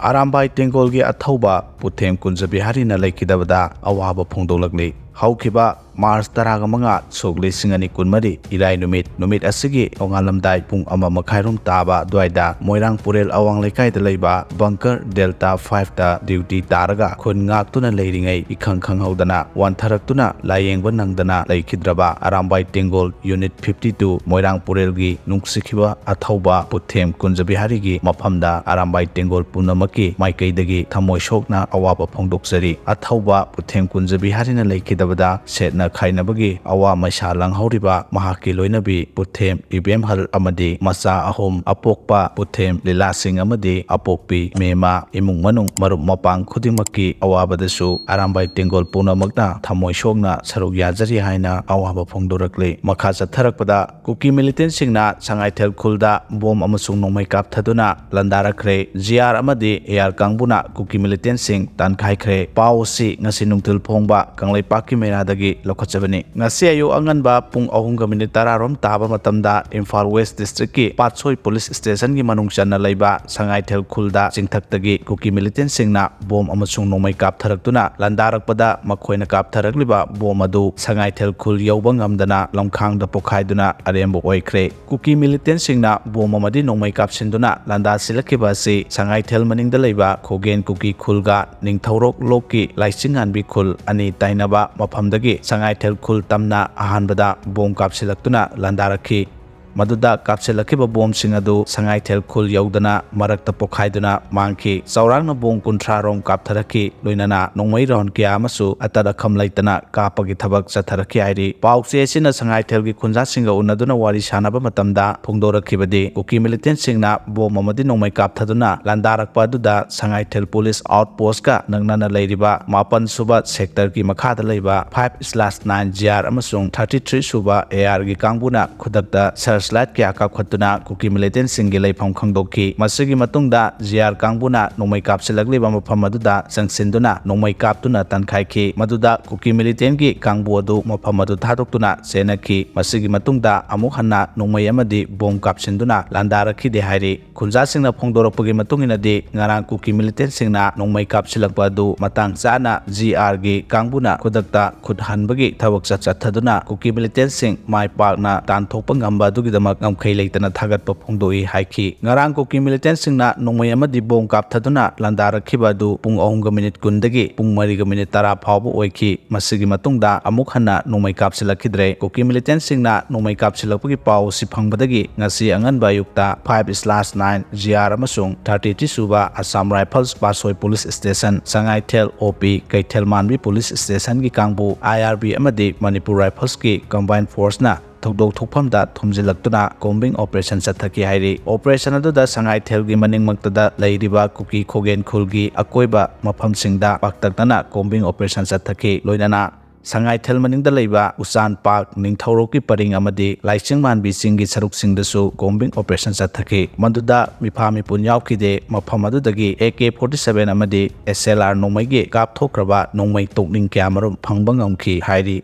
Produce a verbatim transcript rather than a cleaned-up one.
ꯑꯔꯥꯝꯕꯥꯏ ꯇꯦꯡꯒꯣꯜꯒꯤ ꯑꯊꯧꯕ ꯄꯨꯊꯦꯝ ꯀꯨꯟꯖ ꯕꯤꯍꯥꯔꯤꯅ ꯂꯩꯈꯤꯗꯕꯗ ꯑꯋꯥꯕ ꯐꯣꯡꯗꯣꯛꯂꯛꯂꯤ꯫ ꯍꯧꯈꯤꯕ ꯃꯥꯔꯆ ꯇꯔꯥꯃꯉꯥ, ꯁꯣꯛ ꯂꯤꯁꯤꯡ ꯑꯅꯤ ꯀꯨꯟꯃꯔꯤ, ꯏꯔꯥꯏ ꯅꯨꯃꯤꯠ, ꯅꯨꯃꯤꯠ ꯑꯁꯤꯒꯤ ꯅꯣꯡꯉꯥꯜꯂꯝꯗꯥꯏ ꯄꯨꯡ ꯑꯃ ꯃꯈꯥꯏꯔꯣꯝ ꯇꯥꯕ ꯑꯗꯨꯋꯥꯏꯗ ꯃꯣꯏꯔꯥꯡ ꯄꯨꯔꯦꯜ ꯑꯋꯥꯡ ꯂꯩꯀꯥꯏꯗ ꯂꯩꯕ ꯕꯪꯀꯔ ꯗꯦꯜꯇꯥ ꯐꯥꯏꯚꯇ ꯗ꯭ꯌꯨꯇꯤ ꯇꯥꯔꯒ ꯈꯨꯟ ꯉꯥꯛꯇꯨꯅ ꯂꯩꯔꯤꯉꯩ ꯏꯈꯪ ꯈꯪꯍꯧꯗꯅ ꯋꯥꯟꯊꯔꯛꯇꯨꯅ ꯂꯥꯌꯦꯡꯕ ꯅꯪꯗꯅ ꯂꯩꯈꯤꯗ꯭ꯔꯕ ꯑꯔꯥꯝꯕꯥꯏ ꯇꯦꯡꯒꯣꯜ ꯌꯨꯅꯤꯠ ꯐꯤꯐꯇꯤ ꯇꯨ ꯃꯣꯏꯔꯥꯡ ꯄꯨꯔꯦꯜꯒꯤ ꯅꯨꯡꯁꯤꯈꯤꯕ ꯑꯊꯧꯕ ꯄꯨꯊꯦꯝ ꯀꯨꯟꯖ ꯕꯤꯍꯥꯔꯤꯒꯤ ꯃꯐꯝꯗ ꯑꯔꯥꯝꯕꯥꯏ ꯇꯦꯡꯒꯣꯜ ꯄꯨꯝꯅꯃꯛꯀꯤ ꯃꯥꯏꯀꯩꯗꯒꯤ ꯊꯃꯣꯏ ꯁꯣꯛꯅ ꯑꯋꯥꯕ ꯐꯣꯡꯗꯣꯛꯆꯔꯤ꯫ ꯑꯊꯧꯕ ꯄꯨꯊꯦꯝ ꯀꯨꯟꯖ ꯕꯤꯍꯥꯔꯤꯅ ꯂꯩꯈꯤꯗꯕꯗ ꯁꯦꯠꯅ ꯈꯥꯏꯅꯕꯒꯤ ꯑꯋꯥ ꯃꯩꯁꯥ ꯂꯥꯡꯍꯧꯔꯤꯕ ꯃꯍꯥꯛꯀꯤ ꯂꯣꯏꯅꯕꯤ ꯄꯨꯊꯦꯝ ꯏꯕꯦꯝꯍꯜ ꯑꯃꯗꯤ ꯃꯆꯥ ꯑꯍꯨꯝ ꯑꯄꯣꯛꯄ ꯄꯨꯊꯦꯝ ꯂꯤꯂꯥꯁꯤꯡ ꯑꯃꯗꯤ ꯑꯄꯣꯛꯄꯤ ꯃꯦꯃꯥ, ꯏꯃꯨꯡ ꯃꯅꯨꯡ ꯃꯔꯨꯞ ꯃꯄꯥꯡ ꯈꯨꯗꯤꯡꯃꯛꯀꯤ ꯑꯋꯥꯕꯗꯁꯨ ꯑꯔꯥꯝꯕꯥꯏ ꯇꯦꯡꯒꯣꯜ ꯄꯨꯝꯅꯃꯛꯅ ꯊꯃꯣꯏ ꯁꯣꯛꯅ ꯁꯔꯨꯛ ꯌꯥꯖꯔꯤ ꯍꯥꯏꯅ ꯑꯋꯥꯕ ꯐꯣꯡꯗꯣꯔꯛꯂꯤ꯫ ꯃꯈꯥ ꯆꯠꯊꯔꯛꯄꯗ ꯀꯨꯀꯤ ꯃꯤꯂꯤꯇꯦꯟꯁꯤꯡꯅ ꯁꯉꯥꯏꯊꯦꯜ ꯈꯨꯜꯗ ꯕꯣꯝ ꯑꯃꯁꯨꯡ ꯅꯣꯡꯃꯩ ꯀꯥꯞꯊꯗꯨꯅ ꯂꯥꯟꯗꯥꯔꯛꯈ꯭ꯔꯦ꯫ ꯖꯤ ꯑꯥꯔ ꯑꯃꯗꯤ ꯑꯦ ꯑꯥꯔ ꯀꯥꯡꯕꯨꯅ ꯀꯨꯀꯤ ꯃꯤꯂꯤꯇꯦꯟꯁꯤꯡ ꯇꯥꯟꯈꯥꯏꯈ꯭ꯔꯦ꯫ ꯄꯥꯎ ꯑꯁꯤ ꯉꯁꯤ ꯅꯨꯡꯊꯤꯜ ꯐꯣꯡꯕ ꯀꯪꯂꯩꯄꯥꯛꯀꯤ ꯃꯦꯔꯥꯗꯒꯤ ꯂꯧꯈꯠꯆꯕꯅꯤ꯫ ꯉꯁꯤ ꯑꯌꯨꯛ ꯑꯉꯟꯕ ꯄꯨꯡ ꯑꯍꯨꯝꯒ ꯃꯤꯅꯤꯠ ꯇꯔꯥ ꯔꯣꯝ ꯇꯥꯕ ꯃꯇꯝꯗ ꯏꯝꯐꯥꯜ ꯋꯦꯁ ꯗꯤꯁꯇ꯭ꯔꯤꯛꯀꯤ ꯄꯥꯠꯁꯣꯏ ꯄꯨꯂꯤꯁ ꯁ꯭ꯇꯦꯁꯟꯒꯤ ꯃꯅꯨꯡ ꯆꯟꯅ ꯂꯩꯕ ꯁꯉꯥꯏꯊꯦꯜ ꯈꯨꯜꯗ ꯆꯤꯡꯊꯛꯇꯒꯤ ꯀꯨꯀꯤ ꯃꯤꯂꯤꯇꯦꯟꯁꯤꯡꯅ ꯕꯣꯝ ꯑꯃꯁꯨꯡ ꯅꯣꯡꯃꯩ ꯀꯥꯞꯊꯔꯛꯇꯨꯅ ꯂꯥꯟꯗꯥꯔꯛꯄꯗ ꯃꯈꯣꯏꯅ ꯀꯥꯞꯊꯔꯛꯂꯤꯕ ꯕꯣꯝ ꯑꯗꯨ ꯁꯉꯥꯏꯊꯦꯜ ꯈꯨꯜ ꯌꯧꯕ ꯉꯝꯗꯅ ꯂꯝꯈꯥꯡꯗ ꯄꯣꯈꯥꯏꯗꯨꯅ ꯑꯔꯦꯝꯕ ꯑꯣꯏꯈ꯭ꯔꯦ꯫ ꯀꯨꯀꯤ ꯃꯤꯂꯤꯇꯦꯟꯁꯤꯡꯅ ꯕꯣꯝ ꯑꯃꯗꯤ ꯅꯣꯡꯃꯩ ꯀꯥꯞꯁꯤꯟꯗꯨꯅ ꯂꯥꯟꯗꯥꯁꯤꯜꯂꯛꯈꯤꯕ ꯑꯁꯤ ꯁꯉꯥꯏꯊꯦꯜ ꯃꯅꯤꯡꯗ ꯂꯩꯕ ꯈꯣꯒꯦꯟ ꯀꯨꯀꯤ ꯈꯨꯜꯒ ꯅꯤꯡꯊꯧꯔꯣꯛ ꯂꯣꯛꯀꯤ ꯂꯥꯏꯆꯤꯡꯉꯥꯟꯕꯤ ꯈꯨꯜ ꯑꯅꯤ ꯇꯥꯏꯅꯕ ꯃꯐꯝꯗꯒꯤ ꯁꯉꯥꯏꯊꯦꯜ ꯈꯨꯜ ꯇꯝꯅ ꯑꯍꯥꯟꯕꯗ ꯕꯣꯝ ꯀꯥꯞꯁꯤꯜꯂꯛꯇꯨꯅ ꯂꯥꯟꯗꯥꯔꯛꯈꯤ꯫ ꯃꯗꯨꯗ ꯀꯥꯞꯁꯤꯜꯂꯛꯈꯤꯕ ꯕꯣꯝꯁꯤꯡ ꯑꯗꯨ ꯁꯉꯥꯏꯊꯦꯜ ꯈꯨꯜ ꯌꯧꯗꯅ ꯃꯔꯛꯇ ꯄꯣꯈꯥꯏꯗꯨꯅ ꯃꯥꯡꯈꯤ꯫ ꯆꯥꯎꯔꯥꯛꯅ ꯕꯣꯝ ꯀꯨꯟꯊ꯭ꯔꯥ ꯔꯣꯝ ꯀꯥꯞꯊꯔꯛꯈꯤ꯫ ꯂꯣꯏꯅꯅ ꯅꯣꯡꯃꯩ ꯔꯥꯎꯟ ꯀꯌꯥ ꯑꯃꯁꯨ ꯑꯇꯠ ꯑꯈꯝ ꯂꯩꯇꯅ ꯀꯥꯞꯄꯒꯤ ꯊꯕꯛ ꯆꯠꯊꯔꯛꯈꯤ ꯍꯥꯏꯔꯤ꯫ ꯄꯥꯎꯆꯦ ꯑꯁꯤꯅ ꯁꯉꯥꯏꯊꯦꯜꯒꯤ ꯈꯨꯟꯖꯥꯁꯤꯡꯒ ꯎꯅꯗꯨꯅ ꯋꯥꯔꯤ ꯁꯥꯟꯅꯕ ꯃꯇꯝꯗ ꯐꯣꯡꯗꯣꯔꯛꯈꯤꯕꯗꯤ ꯀꯨꯀꯤ ꯃꯤꯂꯤꯇꯦꯟꯁꯤꯡꯅ ꯕꯣꯝ ꯑꯃꯗꯤ ꯅꯣꯡꯃꯩ ꯀꯥꯞꯊꯗꯨꯅ ꯂꯥꯟꯗꯥꯔꯛꯄ ꯑꯗꯨꯗ ꯁꯉꯥꯏꯊꯦꯜ ꯄꯨꯂꯤꯁ ꯑꯥꯎꯠ ꯄꯣꯁꯀ ꯅꯛꯅꯅ ꯂꯩꯔꯤꯕ ꯃꯥꯄꯟ ꯁꯨꯕ ꯁꯦꯛꯇꯔꯒꯤ ꯃꯈꯥꯗ ꯂꯩꯕ five slash nine G R ꯑꯃꯁꯨꯡ ꯊꯥꯔꯇꯤ ꯊ꯭ꯔꯤ ꯁꯨꯕ ꯑꯦ ꯑꯥꯔꯒꯤ ꯀꯥꯡꯕꯨꯅ ꯈꯨꯗꯛꯇ ꯁꯔ ꯁ꯭ꯂꯥꯏꯠ ꯀꯌꯥ ꯀꯥꯞꯈꯠꯇꯨꯅ ꯀꯨꯀꯤ ꯃꯤꯂꯤꯇꯦꯟꯁꯤꯡꯒꯤ ꯂꯩꯐꯝ ꯈꯪꯗꯣꯛꯈꯤ꯫ ꯃꯁꯤꯒꯤ ꯃꯇꯨꯡꯗ ꯖꯤ ꯑꯥꯔ ꯀꯥꯡꯕꯨꯅ ꯅꯣꯡꯃꯩ ꯀꯥꯞꯁꯤꯜꯂꯛꯂꯤꯕ ꯃꯐꯝ ꯑꯗꯨꯗ ꯆꯪꯁꯤꯟꯗꯨꯅ ꯅꯣꯡꯃꯩ ꯀꯥꯞꯇꯨꯅ ꯇꯥꯟꯈꯥꯏꯈꯤ꯫ ꯃꯗꯨꯗ ꯀꯨꯀꯤ ꯃꯤꯂꯤꯇꯦꯟꯒꯤ ꯀꯥꯡꯕꯨ ꯑꯗꯨ ꯃꯐꯝ ꯑꯗꯨ ꯊꯥꯗꯣꯛꯇꯨꯅ ꯆꯦꯟꯅꯈꯤ꯫ ꯃꯁꯤꯒꯤ ꯃꯇꯨꯡꯗ ꯑꯃꯨꯛ ꯍꯟꯅ ꯅꯣꯡꯃꯩ ꯑꯃꯗꯤ ꯕꯣꯝ ꯀꯥꯞꯁꯤꯟꯗꯨꯅ ꯂꯥꯟꯗꯥꯔꯛꯈꯤꯗꯦ ꯍꯥꯏꯔꯤ꯫ ꯈꯨꯟꯖꯥꯁꯤꯡꯅ ꯐꯣꯡꯗꯣꯔꯛꯄꯒꯤ ꯃꯇꯨꯡ ꯏꯟꯅꯗꯤ, ꯉꯔꯥꯡ ꯀꯨꯀꯤ ꯃꯤꯂꯤꯇꯦꯟꯁꯤꯡꯅ ꯅꯣꯡꯃꯩ ꯀꯥꯞꯁꯤꯜꯂꯛꯄ ꯑꯗꯨ ꯃꯇꯥꯡ ꯆꯥꯅ ꯖꯤ ꯑꯥꯔꯒꯤ ꯀꯥꯡꯕꯨꯅ ꯈꯨꯗꯛꯇ ꯈꯨꯠ ꯍꯟꯕꯒꯤ ꯊꯕꯛ ꯆꯠ ꯆꯠꯊꯗꯨꯅ ꯀꯨꯀꯤ ꯃꯤꯂꯤꯇꯦꯟꯁꯤꯡ ꯃꯥꯏ ꯄꯥꯛꯅ ꯇꯥꯟꯊꯣꯛꯄ ꯉꯝꯕ ꯑꯗꯨꯒꯤꯗꯃꯛ ꯉꯝꯈꯩ ꯂꯩꯇꯅ ꯊꯥꯒꯠꯄ ꯐꯣꯡꯗꯣꯛꯏ ꯍꯥꯏꯈꯤ꯫ ꯉꯔꯥꯡ ꯀꯨꯀꯤ ꯃꯤꯂꯤꯇꯦꯟꯁꯤꯡꯅ ꯅꯣꯡꯃꯩ ꯑꯃꯗꯤ ꯕꯣꯝ ꯀꯥꯞꯊꯗꯨꯅ ꯂꯥꯟꯗꯥꯔꯛꯈꯤꯕ ꯑꯗꯨ ꯄꯨꯡ ꯑꯍꯨꯝꯒ ꯃꯤꯅꯤꯠ ꯀꯨꯟꯗꯒꯤ ꯄꯨꯡ ꯃꯔꯤꯒ ꯃꯤꯅꯤꯠ ꯇꯔꯥ ꯐꯥꯎꯕ ꯑꯣꯏꯈꯤ꯫ ꯃꯁꯤꯒꯤ ꯃꯇꯨꯡꯗ ꯑꯃꯨꯛ ꯍꯟꯅ ꯅꯣꯡꯃꯩ ꯀꯥꯞꯁꯤꯜꯂꯛꯈꯤꯗ꯭ꯔꯦ꯫ ꯀꯨꯀꯤ ꯃꯤꯂꯤꯇꯦꯟꯁꯤꯡꯅ ꯅꯣꯡꯃꯩ ꯀꯥꯞꯁꯤꯜꯂꯛꯄꯒꯤ ꯄꯥꯎ ꯑꯁꯤ ꯐꯪꯕꯗꯒꯤ ꯉꯁꯤ ꯑꯉꯟꯕ ꯑꯌꯨꯛꯇ five slash nine G R ꯑꯃꯁꯨꯡ ꯊꯥꯔꯇꯤ ꯊ꯭ꯔꯤ ꯁꯨꯕ Assam rifles Patsoi police station, Sangaithel O P, ꯀꯩꯊꯦꯜ ꯃꯥꯟꯕꯤ ꯄꯨꯂꯤꯁ ꯁ꯭ꯇꯦꯁꯟꯒꯤ ꯀꯥꯡꯕꯨ, ꯑꯥꯏ ꯑꯥꯔ ꯕꯤ ꯑꯃꯗꯤ ꯃꯅꯤꯄꯨꯔ ꯔꯥꯏꯐꯜꯁꯀꯤ ꯀꯝꯕꯥꯏꯟ ꯐꯣꯔꯁꯅ ꯊꯧꯗꯣꯛ ꯊꯣꯛꯐꯝꯗ ꯊꯣꯝꯖꯤꯜꯂꯛꯇꯨꯅ ꯀꯣꯝꯕꯤꯡ ꯑꯣꯄꯔꯦꯁꯟ ꯆꯠꯊꯈꯤ ꯍꯥꯏꯔꯤ꯫ ꯑꯣꯄꯔꯦꯁꯟ ꯑꯗꯨꯗ ꯁꯉꯥꯏꯊꯦꯜꯒꯤ ꯃꯅꯤꯡꯃꯛꯇꯗ ꯂꯩꯔꯤꯕ ꯀꯨꯀꯤ ꯈꯣꯒꯦꯟ ꯈꯨꯜꯒꯤ ꯑꯀꯣꯏꯕ ꯃꯐꯝꯁꯤꯡꯗ ꯄꯥꯛꯇꯛꯅꯅ ꯀꯣꯝꯕꯤꯡ ꯑꯣꯄꯔꯦꯁꯟ ꯆꯠꯊꯈꯤ꯫ ꯂꯣꯏꯅꯅ ꯁꯉꯥꯏꯊꯦꯜ ꯃꯅꯤꯡꯗ ꯂꯩꯕ ꯎꯆꯥꯟ ꯄꯥꯛ, ꯅꯤꯡꯊꯧꯔꯣꯛꯀꯤ ꯄꯔꯤꯡ ꯑꯃꯗꯤ ꯂꯥꯏꯆꯤꯡ ꯃꯥꯟꯕꯤ ꯆꯤꯡꯒꯤ ꯁꯔꯨꯛꯁꯤꯡꯗꯁꯨ ꯀꯣꯝꯕꯤꯡ ꯑꯣꯄꯔꯦꯁꯟ ꯆꯠꯊꯈꯤ꯫ ꯃꯗꯨꯗ ꯃꯤꯐꯥ ꯃꯤꯄꯨꯟ ꯌꯥꯎꯈꯤꯗꯦ꯫ ꯃꯐꯝ ꯑꯗꯨꯗꯒꯤ ꯑꯦ ꯀꯦ ꯐꯣꯔꯇꯤ ꯁꯚꯦꯟ ꯑꯃꯗꯤ ꯑꯦꯁ ꯑꯦꯜ ꯑꯥꯔ ꯅꯣꯡꯃꯩꯒꯤ ꯀꯥꯞꯊꯣꯛꯈ꯭ꯔꯕ ꯅꯣꯡꯃꯩ ꯇꯣꯛꯅꯤꯡ ꯀꯌꯥꯃꯔꯨꯝ ꯐꯪꯕ ꯉꯝꯈꯤ ꯍꯥꯏꯔꯤ꯫